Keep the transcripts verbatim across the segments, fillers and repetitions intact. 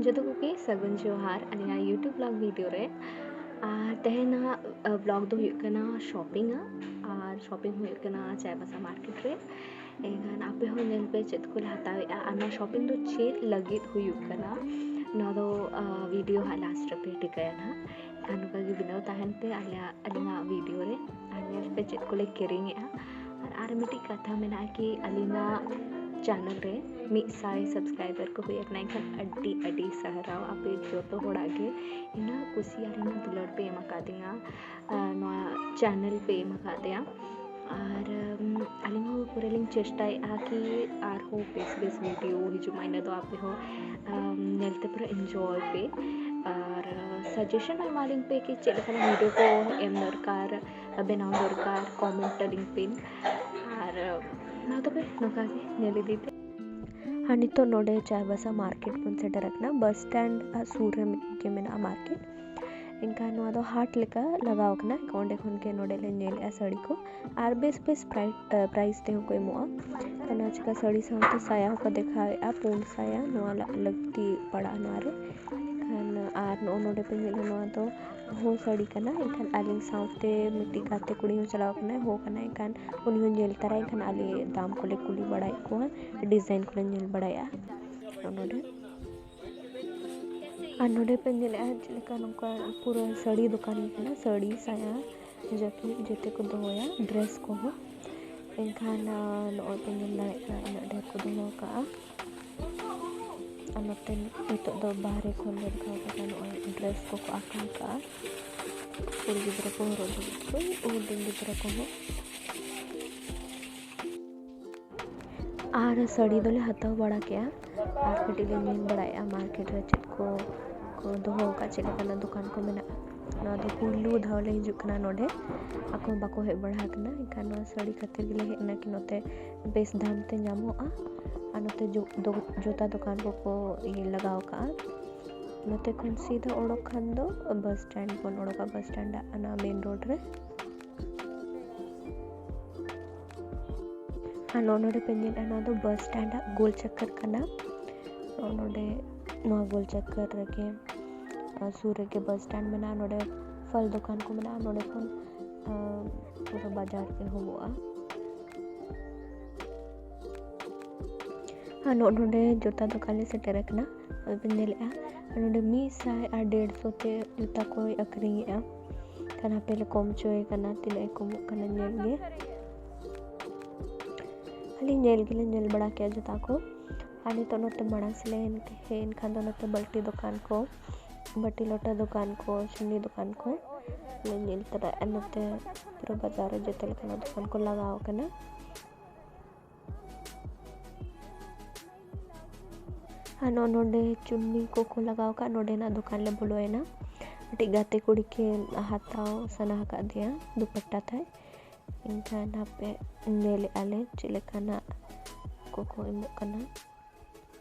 ᱡᱚᱛᱚ ᱠᱚᱜᱮ ᱥᱟᱹᱜᱩᱱ ᱡᱚᱦᱟᱨ ᱟᱹᱞᱤᱧᱟᱜ YouTube vlog video ᱨᱮ᱾ ᱟᱨ ᱛᱮᱦᱮᱧᱟᱜ, ᱟ, vlog ᱫᱚ ᱦᱩᱭᱩᱜ ᱠᱟᱱᱟ shopping ᱟᱜ, ᱟᱨ shopping ᱦᱩᱭᱩᱜ ᱠᱟᱱᱟ ᱪᱟᱭᱵᱟᱥᱟ market ᱨᱮ᱾ ᱮᱱᱠᱷᱟᱱ ᱟᱯᱮ ᱦᱚᱸ ᱧᱮᱞ ᱯᱮ ᱪᱮᱫ ᱠᱚᱞᱮ ᱦᱟᱛᱟᱣᱮᱫᱼᱟ, ᱟᱨ ᱱᱚᱣᱟ shopping ᱫᱚ ᱪᱮᱫ ᱞᱟᱹᱜᱤᱫ ᱦᱩᱭᱩᱜ ᱠᱟᱱᱟ, ᱱᱚᱣᱟ ᱫᱚ, ᱟ, video ᱦᱟᱸᱜ last ᱨᱮᱯᱮ ᱴᱷᱤᱠᱟᱹᱭᱟ ᱱᱟᱦᱟᱜ᱾ ᱮᱱᱠᱷᱟᱱ ᱱᱚᱝᱠᱟ ᱜᱮ ᱵᱤᱱᱟᱹᱣ ᱛᱟᱦᱮᱱ ᱯᱮ ᱟᱞᱮᱭᱟᱜ, ᱟᱹᱞᱤᱧᱟᱜ video ᱨᱮ, ᱟᱨ ᱧᱮᱞ ᱯᱮ ᱪᱮᱫ ᱠᱚᱞᱮ ᱠᱤᱨᱤᱧᱮᱫᱼᱟ᱾ ᱟᱨ, ᱟᱨ ᱢᱤᱫᱴᱤᱡ ᱠᱟᱛᱷᱟ ᱢᱮᱱᱟᱜᱼᱟ ᱠᱤ ᱟᱹᱞᱤᱧᱟᱜ channel ᱨᱮ ᱢᱤᱫ ᱥᱟᱭ subscriber ᱠᱚ ᱦᱩᱭ ᱟᱠᱟᱱᱟ, ᱮᱱᱠᱷᱟᱱ ᱟᱹᱰᱤ ᱟᱹᱰᱤ ᱥᱟᱨᱦᱟᱣ ᱟᱯᱮ ᱡᱚᱛᱚ ᱦᱚᱲᱟᱜ ᱜᱮ᱾ ᱤᱱᱟᱹᱜ ᱠᱩᱥᱤ ᱟᱨ ᱤᱱᱟᱹᱜ ᱫᱩᱞᱟᱹᱲ ᱯᱮ ᱮᱢ ᱟᱠᱟᱫᱤᱧᱟ, ᱟᱨ ᱱᱚᱣᱟ channel ᱯᱮ ᱮᱢ ᱟᱠᱟᱫᱮᱭᱟ᱾ ᱟᱨ, ᱩᱢ, ᱟᱹᱞᱤᱧ ᱦᱚᱸ ᱯᱩᱨᱟᱹ ᱞᱤᱧ ᱪᱮᱥᱴᱟᱭᱮᱫᱼᱟ ᱠᱤ ᱟᱨᱦᱚᱸ ᱵᱮᱥ ᱵᱮᱥ video ᱦᱤᱡᱩᱜ ᱢᱟ, ᱤᱱᱟᱹ ᱫᱚ ᱟᱯᱮ ᱦᱚᱸ, ᱟᱢ, ᱧᱮᱞ ᱛᱮ ᱯᱩᱨᱟᱹ enjoy ᱯᱮ᱾ ᱟᱨ suggestion ᱮᱢᱟ ᱞᱤᱧ ᱯᱮ ᱠᱤ ᱪᱮᱫ ᱞᱮᱠᱟᱱᱟᱜ video ᱠᱚ ᱮᱢ ᱫᱚᱨᱠᱟᱨ, ᱵᱮᱱᱟᱣ ᱫᱚᱨᱠᱟᱨ, comment ᱟᱹᱞᱤᱧ ᱯᱮ᱾ ᱟᱨ ᱢᱟ ᱛᱚᱵᱮ ᱱᱚᱝᱠᱟ ᱜᱮ ᱧᱮᱞ ᱤᱫᱤ ᱯᱮ᱾ ᱟᱨ ᱱᱤᱛᱚᱜ ᱱᱚᱰᱮ ᱪᱟᱭᱵᱟᱥᱟ market ᱵᱚᱱ ᱥᱮᱴᱮᱨ ᱟᱠᱟᱱᱟ᱾ Bus stand ᱟᱜ ᱥᱩᱨ ᱨᱮ ᱢᱤᱫ ᱜᱮ ᱢᱮᱱᱟᱜᱼᱟ market᱾ ᱮᱱᱠᱷᱟᱱ ᱱᱚᱣᱟ ᱫᱚ ᱦᱟᱴ ᱞᱮᱠᱟ ᱞᱟᱜᱟᱣ ᱟᱠᱟᱱᱟ᱾ ᱚᱸᱰᱮ ᱠᱷᱚᱱ ᱜᱮ ᱱᱚᱰᱮ ᱞᱮ ᱧᱮᱞᱮᱜᱼᱟ ᱥᱟᱹᱲᱤ ᱠᱚ, ᱟᱨ ᱵᱮᱥ ᱵᱮᱥ price, ᱟ, price ᱛᱮᱦᱚᱸ ᱠᱚ ᱮᱢᱚᱜᱼᱟ᱾ ᱚᱱᱟ ᱪᱤᱠᱟ ᱥᱟᱹᱲᱤ ᱥᱟᱶᱛᱮ ᱥᱟᱭᱟ ᱦᱚᱸᱠᱚ ᱫᱮᱠᱷᱟᱣᱮᱫᱼᱟ, ᱯᱩᱸᱰ ᱥᱟᱭᱟ, ᱱᱚᱣᱟ ᱞᱟ-, ᱞᱟᱹᱠᱛᱤ ᱯᱟᱲᱟᱜᱼᱟ ᱱᱚᱣᱟ ᱨᱮ᱾ ᱮᱱᱠᱷᱟᱱ ᱟᱨ ᱱᱚᱜᱼᱚ ᱱᱚᱰᱮ ᱯᱮ ᱧᱮᱞᱟ, ᱱᱚᱣᱟ ᱫᱚ ᱦᱚᱸ ᱥᱟᱹᱲᱤ ᱠᱟᱱᱟ᱾ ᱮᱱᱠᱷᱟᱱ ᱟᱹᱞᱤᱧ ᱥᱟᱶᱛᱮ ᱢᱤᱫᱴᱤᱡ ᱜᱟᱛᱮ ᱠᱩᱲᱤ ᱦᱚᱸ ᱪᱟᱞᱟᱣ ᱠᱟᱱᱟᱭ, ᱦᱚᱸ ᱠᱟᱱᱟᱭ᱾ ᱮᱱᱠᱷᱟᱱ ᱩᱱᱤ ᱦᱚᱸ ᱧᱮᱞ ᱛᱟᱨᱟᱭ, ᱮᱱᱠᱷᱟᱱ ᱟᱞᱮ ᱫᱟᱢ ᱠᱚᱞᱮ ᱠᱩᱞᱤ ᱵᱟᱲᱟᱭᱮᱫ ᱠᱚᱣᱟ, design ᱠᱚᱞᱮ ᱧᱮᱞ ᱵᱟᱲᱟᱭᱮᱫᱼᱟ ᱱᱚᱜᱼᱚ ᱱᱚᱰᱮ᱾ ᱟᱨ ᱱᱚᱰᱮ ᱯᱮ ᱧᱮᱞᱮᱫᱼᱟ ᱪᱮᱫ ᱞᱮᱠᱟ ᱱᱚᱝᱠᱟ ᱯᱩᱨᱟᱹ ᱥᱟᱹᱲᱤ ᱫᱚᱠᱟᱱ ᱜᱮ ᱠᱟᱱᱟ, ᱥᱟᱹᱲᱤ, ᱥᱟᱭᱟ, ᱡᱟᱹᱯᱤᱫ ᱡᱮᱛᱮ ᱠᱚ ᱫᱚᱦᱚᱭᱟ, dress ᱠᱚᱦᱚᱸ᱾ ᱮᱱᱠᱷᱟᱱ, ᱟ, ᱱᱚᱜᱼᱚᱭ ᱯᱮ ᱧᱮᱞ ᱫᱟᱲᱮᱭᱟᱜ ᱠᱟᱱᱟ ᱩᱱᱟᱹᱜ ᱰᱷᱮᱨ ᱠᱚ ᱫᱚᱦᱚ ᱟᱠᱟᱫᱼᱟ᱾ ᱟᱨ ᱱᱚᱛᱮ ᱱᱤᱛᱚᱜ ᱫᱚ ᱵᱟᱦᱨᱮ ᱠᱷᱚᱱ ᱞᱮ ᱫᱮᱠᱷᱟᱣ ᱠᱟᱫᱟ, ᱱᱚᱜᱼᱚᱭ dress ᱠᱚᱠᱚ ᱟᱠᱟᱣ ᱠᱟᱜᱼᱟ᱾ ᱠᱩᱲᱤ ᱜᱤᱫᱽᱨᱟᱹ ᱠᱚ ᱦᱚᱨᱚᱜ ᱞᱟᱹᱜᱤᱫ ᱠᱚ, ᱦᱩᱰᱤᱧ ᱜᱤᱫᱽᱨᱟᱹ ᱠᱚᱦᱚᱸ᱾ ᱟᱨ ᱥᱟᱹᱲᱤ ᱫᱚᱞᱮ ᱦᱟᱛᱟᱣ ᱵᱟᱲᱟ ᱠᱮᱜᱼᱟ᱾ ᱟᱨ ᱠᱟᱹᱴᱤᱡ ᱞᱮ ᱧᱮᱞ ᱵᱟᱲᱟᱭᱮᱜᱼᱟ market ᱨᱮ ᱪᱮᱫ ᱠᱚ ᱠᱚ ᱫᱚᱦᱚ ᱟᱠᱟᱫ, ᱪᱮᱫ ᱞᱮᱠᱟᱱᱟᱜ ᱫᱚᱠᱟᱱ ᱠᱚ ᱢᱮᱱᱟᱜᱼᱟ᱾ ᱱᱚᱣᱟ ᱫᱚ ᱯᱩᱭᱞᱩ ᱫᱷᱟᱣ ᱞᱮ ᱦᱤᱡᱩᱜ ᱠᱟᱱᱟ ᱱᱚᱰᱮ, ᱟᱠᱚ ᱦᱚᱸ ᱵᱟᱠᱚ ᱦᱮᱡ ᱵᱟᱲᱟ ᱟᱠᱟᱱᱟ᱾ ᱮᱱᱠᱷᱟᱱ ᱱᱚᱣᱟ ᱥᱟᱹᱲᱤ ᱠᱷᱟᱹᱛᱤᱨ ᱜᱮᱞᱮ ᱦᱮᱡ ᱮᱱᱟ ᱠᱤ ᱱᱚᱛᱮ ᱵᱮᱥ ᱫᱟᱢ ᱛᱮ ᱧᱟᱢᱚᱜᱼᱟ᱾ ᱟᱨ ᱱᱚᱛᱮ ᱡᱩ-, ᱫᱚ-, ᱡᱩᱛᱟ ᱫᱚᱠᱟᱱ ᱠᱚᱠᱚ ᱤᱭᱟᱹ ᱞᱟᱜᱟᱣ ᱠᱟᱜᱼᱟ᱾ ᱱᱚᱛᱮ ᱠᱷᱚᱱ ᱥᱤᱫᱷᱟᱹ ᱚᱰᱚᱠ ᱠᱷᱟᱱ ᱫᱚ bus stand ᱵᱚᱱ ᱚᱰᱚᱠᱟ, bus stand ᱚᱱᱟ main road ᱨᱮ᱾ ᱟᱨ ᱱᱚᱜᱼᱚ ᱱᱚᱰᱮ ᱯᱮ ᱧᱮᱞᱮᱫᱼᱟ, ᱱᱚᱣᱟ ᱫᱚ bus stand ᱟᱜ ᱜᱳᱞ ᱪᱟᱠᱠᱚᱨ ᱠᱟᱱᱟ᱾ ᱱᱚᱰᱮ ᱱᱚᱣᱟ ᱜᱳᱞ ᱪᱟᱠᱠᱚᱨ ᱨᱮᱜᱮ, ᱟᱨ ᱥᱩᱨ ᱨᱮᱜᱮ ᱵᱟᱥ ᱥᱴᱮᱱᱰ ᱢᱮᱱᱟᱜᱼᱟ᱾ ᱱᱚᱰᱮ ᱯᱷᱚᱞ ᱫᱚᱠᱟᱱ ᱠᱚ ᱢᱮᱱᱟᱜᱼᱟ᱾ ᱱᱚᱰᱮ ᱠᱷᱚᱱ, ᱟᱨ, ᱯᱩᱨᱟᱹ ᱵᱟᱡᱟᱨ ᱮᱦᱚᱵᱚᱜᱼᱟ᱾ ᱟᱨ ᱱᱚᱜᱼᱚ ᱱᱚᱰᱮ ᱡᱩᱛᱟ ᱫᱚᱠᱟᱱ ᱞᱮ ᱥᱮᱴᱮᱨ ᱟᱠᱟᱱᱟ᱾ ᱟᱫᱚ ᱯᱮ ᱧᱮᱞᱮᱫᱼᱟ, ᱟᱨ ᱱᱚᱰᱮ ᱢᱤᱫ ᱥᱟᱭ ᱟᱨ ᱰᱮᱲᱥᱚ ᱛᱮ ᱡᱩᱛᱟ ᱠᱚᱭ ᱟᱹᱠᱷᱨᱤᱧᱮᱫᱼᱟ᱾ ᱠᱷᱟᱱ ᱦᱟᱯᱮ ᱞᱮ ᱠᱚᱢ ᱦᱚᱪᱚᱭᱮ ᱠᱟᱱᱟ, ᱛᱤᱱᱟᱹᱜ ᱮ ᱠᱚᱢᱚᱜ ᱠᱟᱱᱟ ᱧᱮᱞ ᱜᱮ᱾ ᱟᱞᱮ ᱧᱮᱞ ᱜᱮᱞᱮ ᱧᱮᱞ ᱵᱟᱲᱟ ᱠᱮᱫᱼᱟ ᱡᱩᱛᱟ ᱠᱚ᱾ ᱟᱨ ᱱᱤᱛᱚᱜ ᱱᱚᱛᱮ ᱢᱟᱲᱟᱝ ᱥᱮᱫ ᱞᱮ ᱦᱮᱡ ᱮᱱ ᱠᱷᱟᱱ ᱫᱚ ᱱᱚᱛᱮ ᱵᱟᱹᱴᱤ ᱫᱚᱠᱟᱱ ᱠᱚ, ᱵᱟᱹᱴᱤ ᱞᱚᱴᱟ ᱫᱚᱠᱟᱱ ᱠᱚ, ᱪᱷᱩᱱᱤ ᱫᱚᱠᱟᱱ ᱠᱚ ᱞᱮ ᱧᱮᱞ ᱛᱚᱨᱟᱭᱮᱫᱼᱟ᱾ ᱱᱚᱛᱮ ᱯᱩᱨᱟᱹ ᱵᱟᱡᱟᱨ ᱨᱮ ᱡᱚᱛᱚ ᱞᱮᱠᱟᱱᱟᱜ ᱫᱚᱠᱟᱱ ᱠᱚ ᱞᱟᱜᱟᱣ ᱟᱠᱟᱱᱟ᱾ ᱟᱨ ᱱᱚᱜᱼᱚ ᱱᱚᱰᱮ ᱪᱩᱱᱱᱤ ᱠᱚᱠᱚ ᱞᱟᱜᱟᱣ ᱟᱠᱟᱫ, ᱱᱚᱰᱮᱱᱟᱜ ᱫᱚᱠᱟᱱ ᱞᱮ ᱵᱚᱞᱚᱭᱮᱱᱟ᱾ ᱢᱤᱫᱴᱤᱡ ᱜᱟᱛᱮ ᱠᱩᱲᱤ ᱠᱤ ᱦᱟᱛᱟᱣ ᱥᱟᱱᱟ ᱟᱠᱟᱫᱮᱭᱟ ᱫᱩᱯᱟᱴᱟ ᱛᱟᱭ, ᱮᱱᱠᱷᱟᱱ ᱦᱟᱯᱮ ᱧᱮᱞᱮᱫᱼᱟ ᱞᱮ ᱪᱮᱫ ᱞᱮᱠᱟᱱᱟᱜ ᱠᱚᱠᱚ ᱮᱢᱚᱜ ᱠᱟᱱᱟ᱾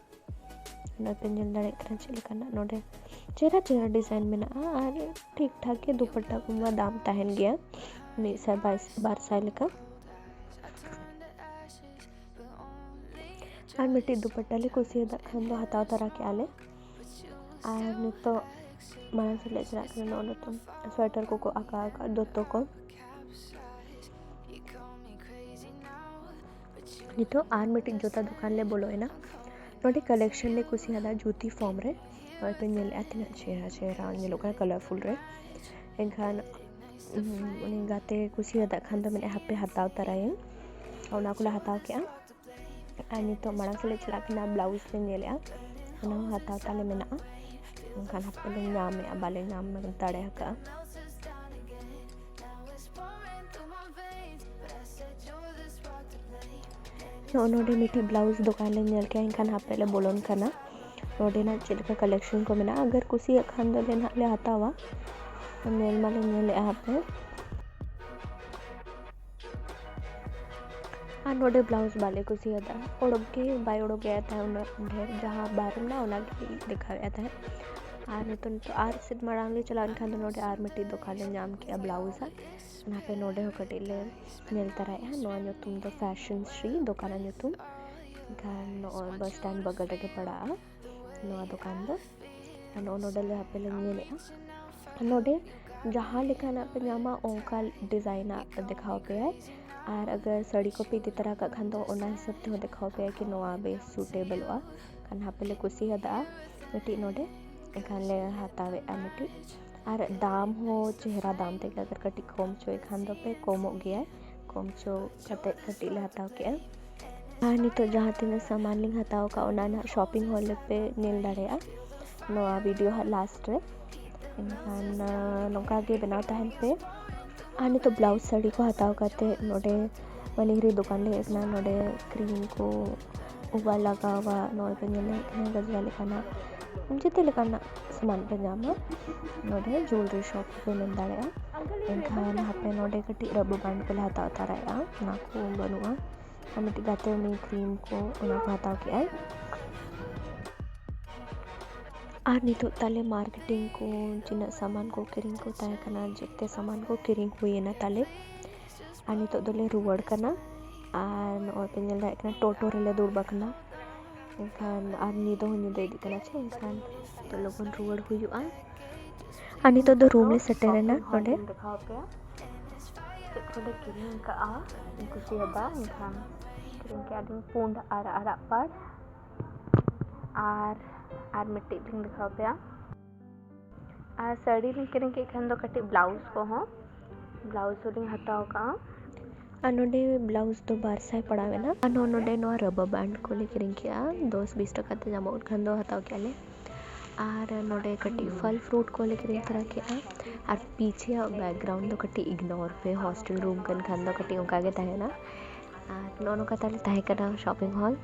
ᱱᱚᱜᱼᱚᱭ ᱯᱮ ᱧᱮᱞ ᱫᱟᱲᱮᱭᱟᱜ ᱠᱟᱱᱟ ᱪᱮᱫ ᱞᱮᱠᱟᱱᱟᱜ ᱱᱚᱰᱮ ᱪᱮᱦᱨᱟ ᱪᱮᱦᱨᱟ design ᱢᱮᱱᱟᱜᱼᱟ᱾ ᱟᱨ ᱴᱷᱤᱠ ᱴᱷᱟᱠ ᱜᱮ ᱫᱩᱯᱟᱴᱟ ᱠᱚᱢᱟ ᱫᱟᱢ ᱛᱟᱦᱮᱱ ᱜᱮᱭᱟ, ᱢᱤᱫ ᱥᱟᱭ ᱵᱟᱭᱤᱥ, ᱵᱟᱨ ᱥᱟᱭ ᱞᱮᱠᱟ᱾ ᱟᱨ ᱢᱤᱫᱴᱤᱡ ᱫᱩᱯᱟᱴᱟ ᱞᱮ ᱠᱩᱥᱤᱭᱟᱫᱟᱜ ᱠᱷᱟᱱ ᱫᱚ ᱦᱟᱛᱟᱣ ᱛᱟᱨᱟ ᱠᱮᱜᱼᱟ ᱞᱮ᱾ ᱟᱨ ᱱᱤᱛᱚᱜ ᱢᱟᱲᱟᱝ ᱥᱮᱫ ᱞᱮ ᱪᱟᱞᱟᱜ ᱠᱟᱱᱟ᱾ ᱱᱚᱜᱼᱚ ᱱᱚᱛᱮ ᱥᱳᱭᱮᱴᱟᱨ ᱠᱚᱠᱚ ᱟᱸᱠᱟᱣ ᱟᱠᱟᱫ, ᱫᱚᱛᱚ ᱠᱚ᱾ ᱱᱤᱛᱚᱜ ᱟᱨ ᱢᱤᱫᱴᱤᱡ ᱡᱩᱛᱟ ᱫᱚᱠᱟᱱ ᱞᱮ ᱵᱚᱞᱚᱭᱮᱱᱟ᱾ ᱱᱚᱰᱮ collection ᱞᱮ ᱠᱩᱥᱤᱭᱟᱫᱟ ᱡᱩᱛᱤ ᱯᱷᱚᱨᱢ ᱨᱮ᱾ ᱱᱚᱜᱼᱚᱭ ᱯᱮ ᱧᱮᱞᱮᱫᱼᱟ ᱛᱤᱱᱟᱹᱜ ᱪᱮᱦᱨᱟ ᱪᱮᱦᱨᱟ ᱧᱮᱞᱚᱜ ᱠᱟᱱᱟ, colourful ᱨᱮ᱾ ᱮᱱᱠᱷᱟᱱ, ᱩᱢ, ᱩᱱᱤ ᱜᱟᱛᱮ ᱠᱩᱥᱤᱭᱟᱫᱟᱜ ᱠᱷᱟᱱ ᱫᱚ ᱢᱮᱱᱮᱫ ᱦᱟᱯᱮ ᱦᱟᱛᱟᱣ ᱛᱟᱨᱟᱭᱟᱹᱧ᱾ ᱚᱱᱟ ᱠᱚᱞᱮ ᱦᱟᱛᱟᱣ ᱠᱮᱜᱼᱟ᱾ ᱟᱨ ᱱᱤᱛᱚᱜ ᱢᱟᱲᱟᱝ ᱥᱮᱫ ᱞᱮ ᱪᱟᱞᱟᱜ ᱠᱟᱱᱟ, blouse ᱞᱮ ᱧᱮᱞᱮᱜᱼᱟ, ᱚᱱᱟ ᱦᱚᱸ ᱦᱟᱛᱟᱣ ᱛᱟᱞᱮ ᱢᱮᱱᱟᱜᱼᱟ᱾ ᱢᱮᱱᱠᱷᱟᱱ ᱦᱟᱯᱮ ᱞᱮ ᱧᱟᱢᱮᱜᱼᱟ, ᱵᱟᱞᱮ ᱧᱟᱢ ᱫᱟᱲᱮ ᱟᱠᱟᱫᱼᱟ᱾ ᱱᱚᱜᱼᱚ ᱱᱚᱰᱮ ᱢᱤᱫᱴᱤᱡ blouse ᱫᱚᱠᱟᱱ ᱞᱮ ᱧᱮᱞ ᱠᱮᱜᱼᱟ, ᱮᱱᱠᱷᱟᱱ ᱦᱟᱯᱮ ᱞᱮ ᱵᱚᱞᱚᱱ ᱠᱟᱱᱟ᱾ ᱱᱚᱰᱮᱱᱟᱜ ᱪᱮᱫ ᱞᱮᱠᱟ collection ᱠᱚ ᱢᱮᱱᱟᱜᱼᱟ, ᱟᱜᱟᱨ ᱠᱩᱥᱤᱭᱟᱜ ᱠᱷᱟᱱ ᱫᱚᱞᱮ ᱱᱟᱦᱟᱜ ᱞᱮ ᱦᱟᱛᱟᱣᱟ᱾ ᱧᱮᱞ ᱢᱟᱞᱮ ᱧᱮᱞᱮᱜᱼᱟ ᱦᱟᱯᱮ᱾ ᱟᱨ ᱱᱚᱰᱮ blouse ᱵᱟᱞᱮ ᱠᱩᱥᱤᱭᱟᱫᱟ, ᱚᱰᱚᱠ ᱜᱮ ᱵᱟᱭ ᱚᱰᱚᱠᱮᱫ ᱛᱟᱦᱮᱸᱫ ᱩᱱᱟᱹᱜ ᱰᱷᱮᱨ, ᱡᱟᱦᱟᱸ ᱵᱟᱨ ᱢᱮᱱᱟᱜᱼᱟ ᱚᱱᱟ ᱜᱮ ᱫᱮᱠᱷᱟᱣᱮᱫ ᱛᱟᱦᱮᱸᱫ᱾ ᱟᱨ ᱱᱤᱛᱚᱜ, ᱱᱤᱛᱚᱜ ᱟᱨ ᱥᱮᱫ ᱢᱟᱲᱟᱝ ᱞᱮ ᱪᱟᱞᱟᱣ ᱮᱱ ᱠᱷᱟᱱ ᱫᱚ ᱱᱚᱰᱮ ᱟᱨ ᱢᱤᱫᱴᱤᱡ ᱫᱚᱠᱟᱱ ᱞᱮ ᱧᱟᱢ ᱠᱮᱜᱼᱟ blouse ᱟᱜ᱾ ᱚᱱᱟᱛᱮ ᱱᱚᱰᱮ ᱦᱚᱸ ᱠᱟᱹᱴᱤᱡ ᱞᱮ ᱧᱮᱞ ᱛᱟᱨᱟᱭᱮᱫᱼᱟ᱾ ᱱᱚᱣᱟ ᱧᱩᱛᱩᱢ ᱫᱚ Fashion Shree ᱫᱚᱠᱟᱱᱟᱜ ᱧᱩᱛᱩᱢ᱾ ᱮᱱᱠᱷᱟᱱ ᱱᱚᱜᱼᱚᱭ ᱵᱟᱥ ᱥᱴᱮᱱᱰ ᱵᱟᱜᱟᱞ ᱨᱮᱜᱮ ᱯᱟᱲᱟᱜᱼᱟ ᱱᱚᱣᱟ ᱫᱚᱠᱟᱱ ᱫᱚ᱾ ᱟᱨ ᱱᱚᱜᱼᱚ ᱱᱚᱰᱮ ᱞᱮ ᱦᱟᱯᱮ ᱞᱮ ᱧᱮᱞᱮᱫᱼᱟ, ᱱᱚᱰᱮ ᱡᱟᱦᱟᱸ ᱞᱮᱠᱟᱱᱟᱜ ᱯᱮ ᱧᱟᱢᱟ ᱚᱱᱠᱟ ᱰᱤᱡᱟᱭᱤᱱᱟᱜ ᱫᱮᱠᱷᱟᱣ ᱯᱮᱭᱟᱭ᱾ ᱟᱨ ᱟᱜᱟᱨ ᱥᱟᱹᱲᱤ ᱠᱚᱯᱮ ᱤᱫᱤ ᱛᱚᱨᱟ ᱠᱟᱜ ᱠᱷᱟᱱ ᱫᱚ ᱚᱱᱟ ᱦᱤᱥᱟᱹᱵ ᱛᱮᱦᱚᱸ ᱫᱮᱠᱷᱟᱣ ᱯᱮᱭᱟᱭ ᱠᱤ ᱱᱚᱣᱟ ᱵᱮᱥ ᱥᱩᱴᱮᱵᱚᱞᱚᱜᱼᱟ᱾ ᱠᱷᱟᱱ ᱦᱟᱯᱮ ᱞᱮ ᱠᱩᱥᱤᱭᱟᱫᱟ ᱢᱤᱫᱴᱤᱡ ᱱᱚᱰᱮ, ᱮᱱᱠᱷᱟᱱ ᱞᱮ ᱦᱟᱛᱟᱣᱮᱫᱼᱟ ᱢᱤᱫᱴᱤᱡ᱾ ᱟᱨ ᱫᱟᱢ ᱦᱚᱸ ᱪᱮᱦᱨᱟ ᱫᱟᱢ ᱛᱮᱜᱮ, ᱟᱜᱟᱨ ᱠᱟᱹᱴᱤᱡ ᱠᱚᱢ ᱪᱚᱭ ᱠᱷᱟᱱ ᱫᱚᱯᱮ ᱠᱚᱢᱚᱜ ᱜᱮᱭᱟ, ᱠᱚᱢ ᱪᱚ ᱠᱟᱛᱮᱫ ᱠᱟᱹᱴᱤᱡ ᱞᱮ ᱦᱟᱛᱟᱣ ᱠᱮᱜᱼᱟ᱾ ᱟᱨ ᱱᱤᱛᱚᱜ ᱡᱟᱦᱟᱸ ᱛᱤᱱᱟᱹᱜ ᱥᱟᱢᱟᱱ ᱞᱤᱧ ᱦᱟᱛᱟᱣ ᱟᱠᱟᱫ ᱚᱱᱟ ᱱᱟᱦᱟᱜ ᱥᱚᱯᱤᱝ ᱦᱚᱞ ᱨᱮᱯᱮ ᱧᱮᱞ ᱫᱟᱲᱮᱭᱟᱜᱼᱟ ᱱᱚᱣᱟ ᱵᱷᱤᱰᱤᱭᱳ ᱦᱟᱸᱜ ᱞᱟᱥᱴ ᱨᱮ᱾ ᱮᱱᱠᱷᱟᱱ ᱱᱚᱝᱠᱟ ᱜᱮ ᱵᱮᱱᱟᱣ ᱛᱟᱦᱮᱱ ᱯᱮ᱾ ᱟᱨ ᱱᱤᱛᱚᱜ ᱵᱞᱟᱣᱩᱡᱽ ᱥᱟᱹᱲᱤ ᱠᱚ ᱦᱟᱛᱟᱣ ᱠᱟᱛᱮᱫ ᱱᱚᱰᱮ ᱢᱟᱱᱤᱦᱨᱤ ᱫᱚᱠᱟᱱ ᱞᱮ ᱦᱮᱡ ᱟᱠᱟᱱᱟ᱾ ᱱᱚᱰᱮ ᱠᱨᱤᱢ ᱠᱚ, ᱩᱵ ᱞᱟᱜᱟᱣᱟᱜ, ᱱᱚᱜᱼᱚᱭ ᱯᱮ ᱧᱮᱞ ᱫᱟᱲᱮᱭᱟᱜ ᱠᱟᱱᱟ ᱜᱟᱡᱽᱨᱟ ᱞᱮᱠᱟᱱᱟᱜ ᱡᱚᱛᱚ ᱞᱮᱠᱟᱱᱟᱜ ᱥᱟᱢᱟᱱ ᱯᱮ ᱧᱟᱢᱟ ᱱᱚᱰᱮ ᱡᱩᱭᱮᱞᱨᱤ ᱥᱚᱯ ᱯᱮ ᱢᱮᱱ ᱫᱟᱲᱮᱭᱟᱜᱼᱟ᱾ ᱮᱱᱠᱷᱟᱱ ᱦᱟᱯᱮ ᱱᱚᱰᱮ ᱠᱟᱹᱴᱤᱡ ᱨᱟᱵᱟᱨ ᱵᱮᱱᱰ ᱠᱚᱞᱮ ᱦᱟᱛᱟᱣ ᱛᱟᱨᱟᱭᱮᱫᱼᱟ, ᱚᱱᱟ ᱠᱚ ᱵᱟᱹᱱᱩᱜᱼᱟ᱾ ᱟᱨ ᱢᱤᱫᱴᱤᱡ ᱜᱟᱛᱮ ᱩᱱᱤ ᱠᱨᱤᱢ ᱠᱚ ᱚᱱᱟ ᱠᱚ ᱦᱟᱛᱟᱣ ᱠᱮᱜᱼᱟᱭ᱾ ᱟᱨ ᱱᱤᱛᱚᱜ ᱛᱟᱞᱮ ᱢᱟᱨᱠᱮᱴᱤᱝ ᱠᱚ ᱛᱤᱱᱟᱹᱜ ᱥᱟᱢᱟᱱ ᱠᱚ ᱠᱤᱨᱤᱧ ᱠᱚ ᱛᱟᱦᱮᱸ ᱠᱟᱱᱟ ᱡᱚᱛᱚ ᱥᱟᱢᱟᱱ ᱠᱚ ᱠᱤᱨᱤᱧ ᱦᱩᱭᱮᱱᱟ ᱛᱟᱞᱮ᱾ ᱟᱨ ᱱᱤᱛᱚᱜ ᱫᱚᱞᱮ ᱨᱩᱣᱟᱹᱲ ᱠᱟᱱᱟ᱾ ᱟᱨ ᱱᱚᱜᱼᱚᱭ ᱯᱮ ᱧᱮᱞ ᱫᱟᱲᱮᱭᱟᱜ ᱠᱟᱱᱟ ᱴᱳᱴᱳ ᱨᱮᱞᱮ ᱫᱩᱲᱩᱵ ᱟᱠᱟᱱᱟ᱾ ᱮᱱᱠᱷᱟᱱ ᱟᱨ ᱧᱤᱫᱟᱹ ᱦᱚᱸ ᱧᱤᱫᱟᱹ ᱤᱫᱤᱜ ᱠᱟᱱᱟ ᱪᱮ, ᱮᱱᱠᱷᱟᱱ ᱱᱤᱛᱚᱜ ᱞᱚᱜᱚᱱ ᱨᱩᱣᱟᱹᱲ ᱦᱩᱭᱩᱜᱼᱟ᱾ ᱟᱨ ᱱᱤᱛᱚᱜ ᱫᱚ ᱨᱩᱢ ᱞᱮ ᱥᱮᱴᱮᱨᱮᱱᱟ ᱱᱚᱰᱮ᱾ ᱫᱮᱠᱷᱟᱣ ᱯᱮᱭᱟ ᱪᱮᱫ ᱠᱚᱞᱮ ᱠᱤᱨᱤᱧ ᱠᱟᱜᱼᱟ, ᱤᱧ ᱠᱩᱥᱤᱭᱟᱫᱟ᱾ ᱮᱱᱠᱷᱟᱱ ᱠᱤᱨᱤᱧ ᱠᱮᱜᱼᱟ ᱞᱤᱧ ᱯᱩᱸᱰ ᱟᱨ ᱟᱨᱟᱜ ᱯᱟᱲ ᱟᱨ ᱟᱨ ᱢᱤᱫᱴᱤᱡ ᱞᱤᱧ ᱫᱮᱠᱷᱟᱣ ᱯᱮᱭᱟ᱾ ᱟᱨ ᱥᱟᱹᱲᱤ ᱞᱤᱧ ᱠᱤᱨᱤᱧ ᱠᱮᱫ ᱠᱷᱟᱱ ᱫᱚ ᱠᱟᱹᱴᱤᱡ ᱵᱞᱟᱣᱩᱡᱽ ᱠᱚᱦᱚᱸ, ᱵᱞᱟᱣᱩᱡᱽ ᱦᱚᱸᱞᱤᱧ ᱦᱟᱛᱟᱣ ᱠᱟᱜᱼᱟ᱾ ᱟᱨ ᱱᱚᱰᱮ ᱵᱞᱟᱣᱩᱡᱽ ᱫᱚ ᱵᱟᱨ ᱥᱟᱭ ᱯᱟᱲᱟᱣ ᱮᱱᱟ᱾ ᱟᱨ ᱱᱚᱜᱼᱚ ᱱᱚᱰᱮ ᱱᱚᱣᱟ ᱨᱟᱵᱟᱨ ᱵᱮᱱᱰ ᱠᱚᱞᱮ ᱠᱤᱨᱤᱧ ᱠᱮᱜᱼᱟ, ᱫᱚᱥ ᱵᱤᱥ ᱴᱟᱠᱟ ᱛᱮ ᱧᱟᱢᱚᱜ ᱠᱷᱟᱱ ᱫᱚ ᱦᱟᱛᱟᱣ ᱠᱮᱜᱼᱟ ᱞᱮ᱾ ᱟᱨ ᱱᱚᱰᱮ ᱠᱟᱹᱴᱤᱡ ᱯᱷᱚᱞ ᱯᱷᱨᱩᱴ ᱠᱚᱞᱮ ᱠᱤᱨᱤᱧ ᱛᱚᱨᱟ ᱠᱮᱜᱼᱟ᱾ ᱟᱨ ᱯᱤᱪᱷᱮᱭᱟᱜ ᱵᱮᱠᱜᱨᱟᱣᱩᱱᱰ ᱫᱚ ᱠᱟᱹᱴᱤᱡ ᱤᱜᱱᱳᱨ ᱯᱮ, ᱦᱳᱥᱴᱮᱞ ᱨᱩᱢ ᱠᱟᱱ ᱠᱷᱟᱱ ᱫᱚ ᱠᱟᱹᱴᱤᱡ ᱚᱱᱠᱟ ᱜᱮ ᱛᱟᱦᱮᱱᱟ᱾ ᱟᱨ ᱱᱚᱜᱼᱚ ᱱᱚᱝᱠᱟ ᱛᱟᱞᱮ ᱛᱟᱦᱮᱸ ᱠᱟᱱᱟ ᱥᱚᱯᱤᱝ ᱦᱚᱞ᱾